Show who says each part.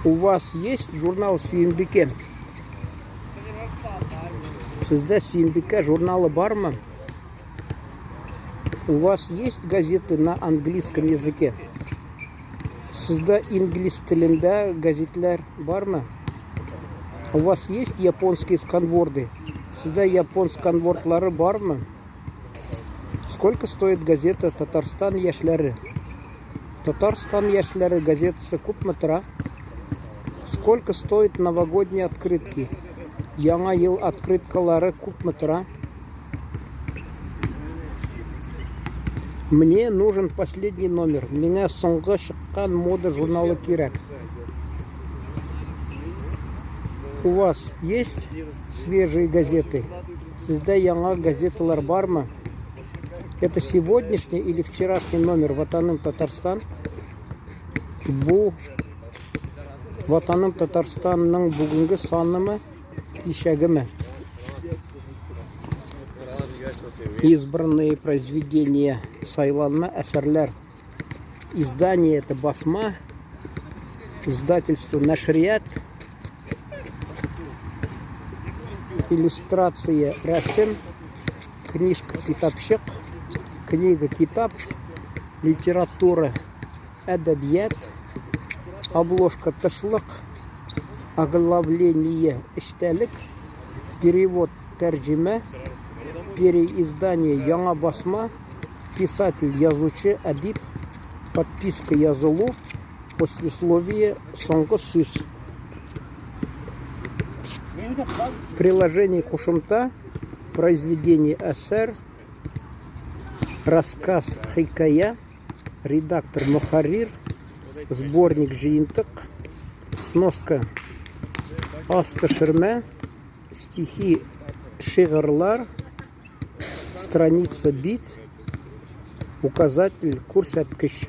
Speaker 1: У вас есть журнал Сөембикә? Сездә Сөембикә журналы бармы? У вас есть газеты на английском языке? Сездә инглиз телендә газетлар бармы? У вас есть японские сканворды? Сездә япон сканвордлары бармы? Сколько стоит газета Татарстан яшьләре? Татарстан яшьләре газетасы күпме тора? Сколько стоят новогодние открытки? Яңа ел открыткалары күпме тора? Мне нужен последний номер. Миңа соңгы чыккан мода журналы кирәк. У вас есть свежие газеты? Сездә яңа газеталар бармы? Это сегодняшний или вчерашний номер Ватаным Татарстан? Бу Ватаным Татарстанның бүгенге санымы, кичәгеме? Избранные произведения, сайланма әсәрләр. Издание это басма, издательство Нәшрият, иллюстрация рәсем, книжка китапчык, книга китап, литература әдәбият, обложка тышлык, оглавление эчтәлек, перевод тәрҗемә, переиздание яңа басма, писатель язучы, әдип, подписка язылу, послесловие соңгы сүз. Приложение кушымта, произведение әсәр, рассказ хикәя, редактор мөхәррир, сборник җыентык, сноска астөшермә, стихи шигырьләр, страница бит, указатель күрсәткеч.